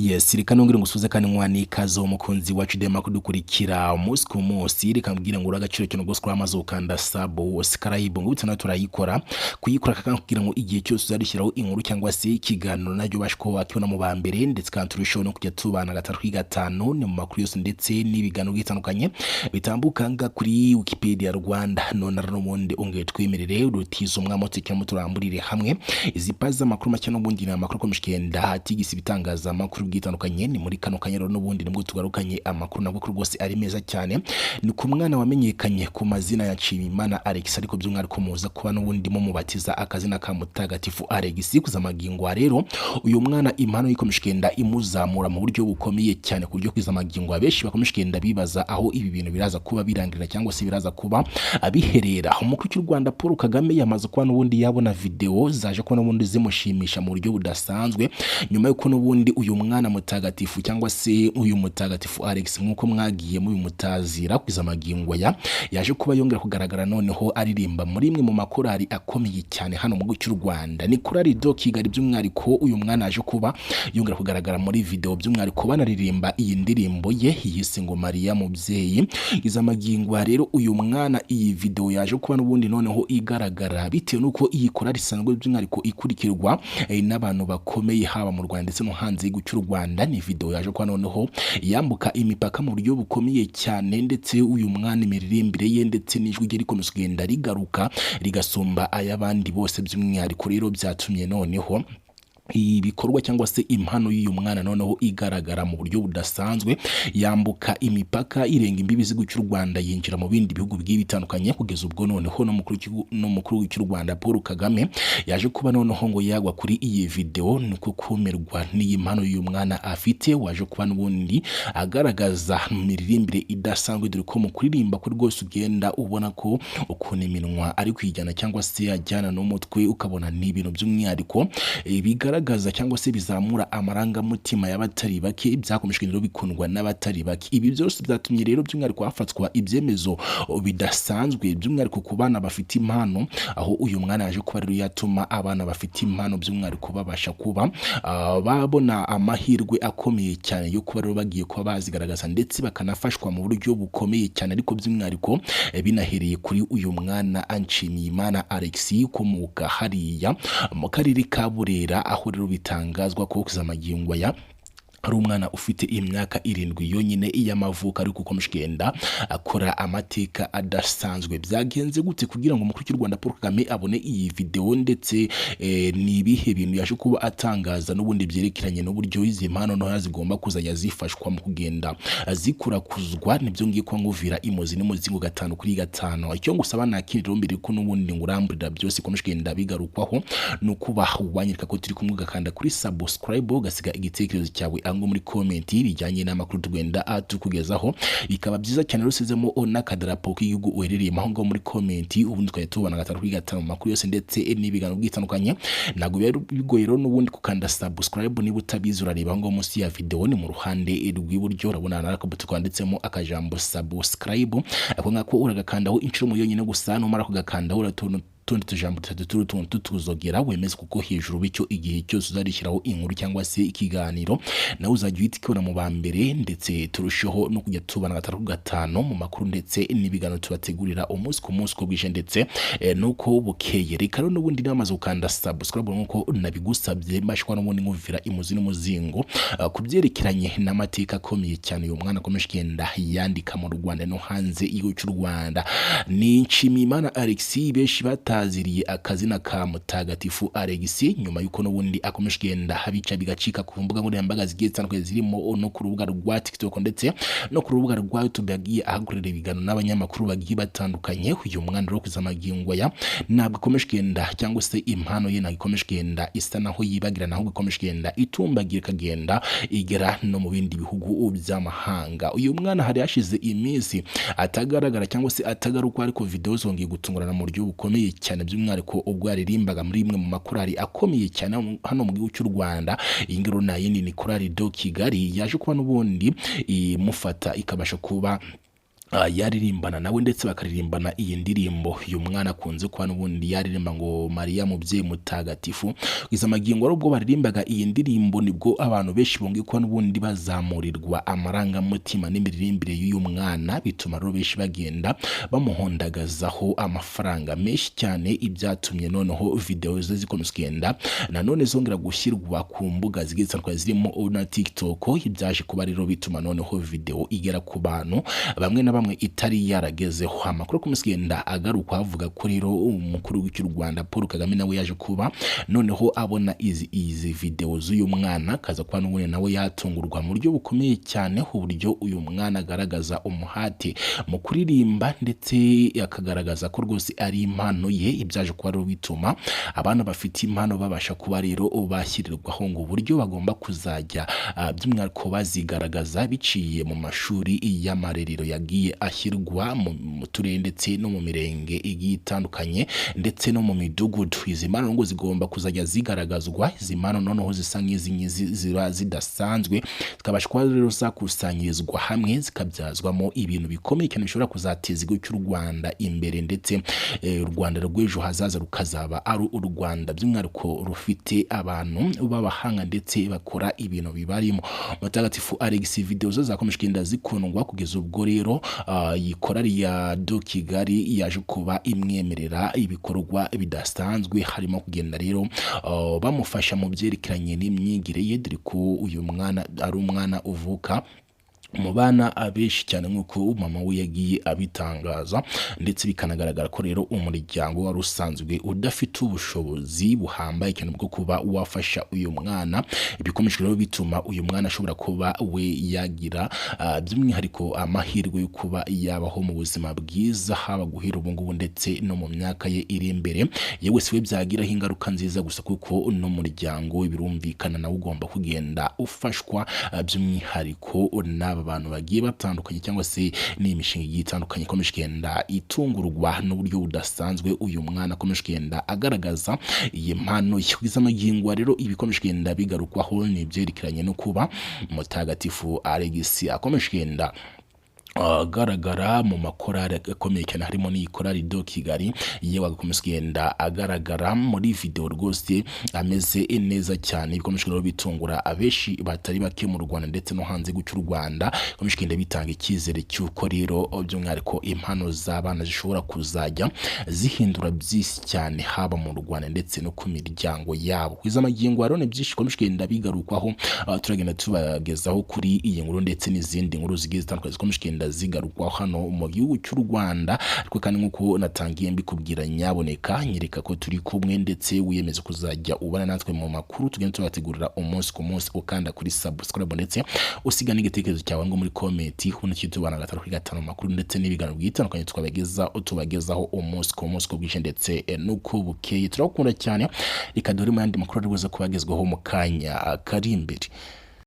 Yes, reka nongere ngusuze kandi nkwane ikaze umukunzi wacu dema kudukurikira umunsi ku munsi. Reka mbwire ngo agaciro cyane rwose kuri amaze gukanda subscribe, ngo bityo nawe turayikora kuyikora kandi kugira ngo igihe cyose uzadushyiraho inkuru cyangwa se ikiganiro nabyo ubashe kuba wakibona mu ba mbere, ndetse kandi turusheho no kujya tubana gatanu kuri gatanu ni mu makuru yose ndetse n'ibiganiro bitandukanye bitambuka nga kuri Wikipedia Rwanda. None n'ubundi ongeye twemerere urutizo umwamotse cyangwa turamburire hamwe izi pazi z'amakuru make. N'ubundi ni amakuru akomeje kugenda atigisa ibitangazamakuru bwitandukanye. Ni muri kano kanya rero n'ubundi nibwo tugarukanye amakuru nabwo ko rwose ari meza cyane. Ni ku mwana wamenyekanye ku mazina ya Nshimiyimana Alex, ariko by'umwihariko muza kuba n'ubundi mumubatiza akazina ka Mutagatifu Alex. Kuza magingo rero uyu mwana impano ikomeje kugenda imuzamura mu buryo bukomeye cyane, ku buryo kwiza magingo abenshi bakomeje kugenda bibaza aho ibi bintu biraza kuba birangirira cyangwa se biraza kuba abiherera. Umukuru cy'u Rwanda Paul Kagame yamaze kuba n'ubundi yabona video zaje kuba n'ubundi zimushimisha mu buryo budasanzwe, nyuma y'uko n'ubundi uyu mwana mutagatifu cyangwa se uyu Mutagatifu Alex nk'uko mwagiye mubimutazira kwiza magingo ya yaje kuba yongera kugaragara noneho aririmba muri imwe mu makorali akomeye cyane hano mu gihugu cy'u Rwanda, ni Korali do Kigali. By'umwihariko uyu mwana yaje kuba yongera kugaragara muri video, by'umwihariko banaririmba iyi ndirimbo ye yise ngo Mariya Mubyeyi. Iza magingo rero uyu mwana iyi video yaje kuba n'ubundi noneho igaragara bitewe n'uko iyi korali isanzwe by'umwihariko ikurikirwa n'abantu bakomeye haba mu Rwanda ndetse no hanze y'igihugu cy'u Rwanda. Ni video yaje kuba noneho yambuka imipaka mu buryo bukomeye cyane, ndetse uyu mwana imiririmbire ye ndetse n'ijwi rye rikomeza kugenda rigaruka rigasumba ay'abandi bose. By'umwihariko rero byatumye noneho ibikorwa cyangwa se impano y'uyu mwana noneho igaragara mu buryo budasanzwe, yambuka imipaka, irenga imbibi z'igihugu cy'u Rwanda, yinjira mu bindi bihugu bigiye bitandukanye, kugeza ubwo noneho n'umukuru cy'u Rwanda Paul Kagame yaje kuba noneho ngo yagwa kuri iyi video, nuko kumirwa n'iyi mpano y'uyu mwana afite, waje kuba n'ubundi agaragaza imiririmbire idasanzwe, dore ko mu kuririmba ko rwose ugenda ubona ko ukuntu iminwa ari kuyijyana cyangwa se ajyana n'umutwe, ukabona ni ibintu by'umwihariko bigaragaza cyangwa se bizamura amarangamutima y'abatari bake, byakomeje rero bikundwa n'abatari bake. Ibi byose byatumye rero by'umwihariko hafatwa ibyemezo bidasanzwe, by'umwihariko ku bana bafite impano, aho uyu mwana yaje kuba rero yatuma abana bafite impano by'umwihariko babasha kuba babona amahirwe akomeye cyane yo kuba rero bagiye kuba bazigaragaza, ndetse bakanafashwa mu buryo bukomeye cyane, ariko by'umwihariko binahereye kuri uyu mwana Nshimiyimana Alex ukomoka hariya mu karere ka Burera, aho rero bitangazwa ko kugeza magingo aya ari umwana ufite imyaka 7 yonyine y'amavuko, ariko ukomeje kugenda akora amateka adasanzwe. Byagenze gute kugira ngo umukuru cy'u Rwanda Paul Kagame abone iyi video, ndetse ni ibihe bintu yaje kuba atangaza n'ubundi byerekeranye n'uburyo izi mpano ntoya zigomba kuzajya zifashwa mu kugenda zikurakuzwa? Nibyo ngiye kuba nguvira imuzi n'umuzingo gatanu kuri gatanu. Icyo ngusaba nta kindi rero mbere ko n'ubundi nguramburira byose ikomeje kugenda bigarukwaho, ni ukuba wanyereka ko turi kumwe, ugakanda kuri subscribe, ugasiga igitekerezo cyawe aho muri comment bijyanye n'amakuru tugenda tukugezaho. Bikaba byiza cyane rusizemo n'akadarapo k'igihugu uherereyemo aho ngaho muri comment, ubundi tukajya tubona gatanu kuri gatanu mu makuru yose ndetse n'ibiganiro bitandukanye. Ntabwo biba bigoye rero n'ubundi gukanda subscribe. Niba utabizi, urareba aho ngaho munsi ya video, ni mu ruhande rw'iburyo, urabona n'akabuto kanditsemo akajambo subscribe. Ako ngako uragakandaho inshuro imwe yonyine gusa. Numara kugakandaho, uratubona utundi tujambo dutatu turi utuntu tutuzogera wemeze kuko hejuru, bityo igihe cyose uzarishyiraho inkuru cyangwa se ikiganiro nawe uzajya uhita ukibona mu ba mbere, ndetse turusheho no kujya tubana gatanu ku gatanu mu makuru ndetse n'ibiganiro tubategurira umunsi ku munsi uko bwije ndetse nuko bukeye. Reka rero n'ubundi namaze gukanda subscribe nk'uko nabigusabye, mbashwa n'ubundi nkuvira imuzi n'umuzingo ku byerekeranye n'amateka akomeye cyane uyu mwana akomeje kugenda yandika mu Rwanda no hanze y'igihugu cy'u Rwanda. Ni Nshimiyimana Alex benshi bataziriye akazina ka Mutagatifu Alex, nyuma y'uko n'ubundi akomeje kugenda abica bigacika ku mbuga nkoranyambaga zigiye zitandukanye, zirimo no ku rubuga rwa TikTok ndetse no ku rubuga rwa YouTube, yagiye ahakorera ibiganiro n'abanyamakuru bagiye batandukanye. Uyu mwana rero kugeza magingo aya ntabwo ikomeje kugenda cyangwa se impano ye ntabwo ikomeje kugenda isa naho yibagirana, ahubwo ikomeje kugenda itumbagira ikagenda igera no mu bindi bihugu by'amahanga. Uyu mwana hari hashize iminsi atagaragara cyangwa se atagarukwa, ariko video zongeye gutungurana mu buryo bukomeye cyane, by'umwihariko ubwo yaririmbaga muri imwe mu makorali akomeye cyane hano mu gihugu cy'u Rwanda. Iyi ngiro nta yindi ni Korali do Kigali, yaje kuba n'ubundi imufata ikabasha kuba Yaririmbana nawe ndetse bakaririmbana iyi ndirimbo uyu mwana akunze kuba n'ubundi yaririmba ngo Mariya mubyeyi mutagatifu. Kugeza magingo ari ubwo baririmbaga iyi ndirimbo, nibwo abantu benshi bongeye kuba n'ubundi bazamurirwa amarangamutima n'imiririmbire y'uyu mwana, bituma rero benshi bagenda bamuhondagazaho amafaranga menshi cyane, ibyatumye noneho video ze zikomeza kugenda nanone zongera gushyirwa ku mbuga zigiye zitandukanye zirimo na TikTok. Ibyaje kuba rero bituma noneho video igera ku bantu bamwe na bamwe itari yaragezeho. Amakuru akomeza kugenda agarukwa avuga ko rero umukuru w'icy'u Rwanda Paul Kagame nawe yaje kuba noneho abona izi video z'uyu mwana, akaza kuba n'ubundi nawe yatungurwa mu buryo bukomeye cyane uburyo uyu mwana agaragaza umuhate mu kuririmba, ndetse akagaragaza ko rwose ari impano ye. Ibyaje kuba rero bituma abana bafite impano babasha kuba rero bashyirirwaho ngo uburyo bagomba kuzajya by'umwihariko bazigaragaza biciye mu mashuri y'amarerero yagiye ashyirwa mu turere ndetse no mu mirenge igiye itandukanye ndetse no mu midugudu. Izi mpano ngo zigomba kuzajya zigaragazwa, izi mpano noneho zisa nk'izi ngizi ziba zidasanzwe, zikabasha kuba rero zakusanyirizwa hamwe zikabyazwamo ibintu bikomeye cyane bishobora kuzateza igihugu cy'u Rwanda imbere, ndetse u Rwanda rw'ejo hazaza rukazaba ari u Rwanda by'umwihariko rufite abantu b'abahanga ndetse bakora ibintu bibarimo. Mutagatifu Alex video zo zakomeje kugenda zikundwa kugeza ubwo rero iyi korali ya Do Kigali yaje kuba imwemerera ibikorwa bidasanzwe, harimo kugenda rero bamufasha mu byerekeranye n'imyigire ye, dore ko uyu mwana ari umwana uvuka mu bana abenshi cyane nk'uko mama we yagiye abitangaza, ndetse bikanagaragara ko rero umuryango wari usanzwe udafite ubushobozi buhambaye cyane bwo kuba wafasha uyu mwana. Ibikomeje rero bituma uyu mwana ashobora kuba we yagira by'umwihariko amahirwe yo kuba yabaho mu buzima bwiza, haba guhera ubu ngubu ndetse no mu myaka ye iri imbere. Yewe si we byagiraho ingaruka nziza gusa, kuko n'umuryango we birumvikana nawe ugomba kugenda ufashwa, by'umwihariko n'aba bantu bagiye batandukanye cyangwa se n'imishinga igiye itandukanye ikomeje kugenda itungurwa n'uburyo budasanzwe uyu mwana akomeje kugenda agaragaza iyi mpano ye. Kugeza magingo rero ibikomeje kugenda bigarukwaho ni ibyerekeranye no kuba Mutagatifu Alex akomeje kugenda agaragara mu makorali akomeye cyane, harimo n'iyi korali Do Kigali, yewe agakomeza kugenda agaragara muri video rwose ameze neza cyane. Bikomeje rero bitungura abenshi batari bake mu Rwanda ndetse no hanze y'u Rwanda, bikomeje kugenda bitanga icyizere cy'uko rero by'umwihariko impano z'abana zishobora kuzajya zihindura byinshi cyane, haba mu Rwanda ndetse no ku miryango yabo. Kugeza magingo rero ni byinshi bikomeje kugenda bigarukwaho, turagenda tubagezaho kuri iyi nkuru ndetse n'izindi nkuru zigiye zitandukanye zikomeje kugenda zigarukwaho hano mu gihugu cy'u Rwanda. Ariko kandi nk'uko natangiye mbikubwira, nyaboneka nyereka ko turi kumwe ndetse wiyemeze kuzajya ubana natwe mu makuru tugenda tubategurira umunsi ku munsi, ukanda kuri subscribe ndetse usiga n'igitekerezo cyawe ngo muri comment, ubundi tubana gatanu kuri gatanu mu makuru ndetse n'ibiganiro bitandukanye tubagezaho umunsi ku munsi uko bwije ndetse n'uko bukeye. Turabakunda cyane, reka dore mu yandi makuru ari buze kubagezwaho mu kanya kari imbere.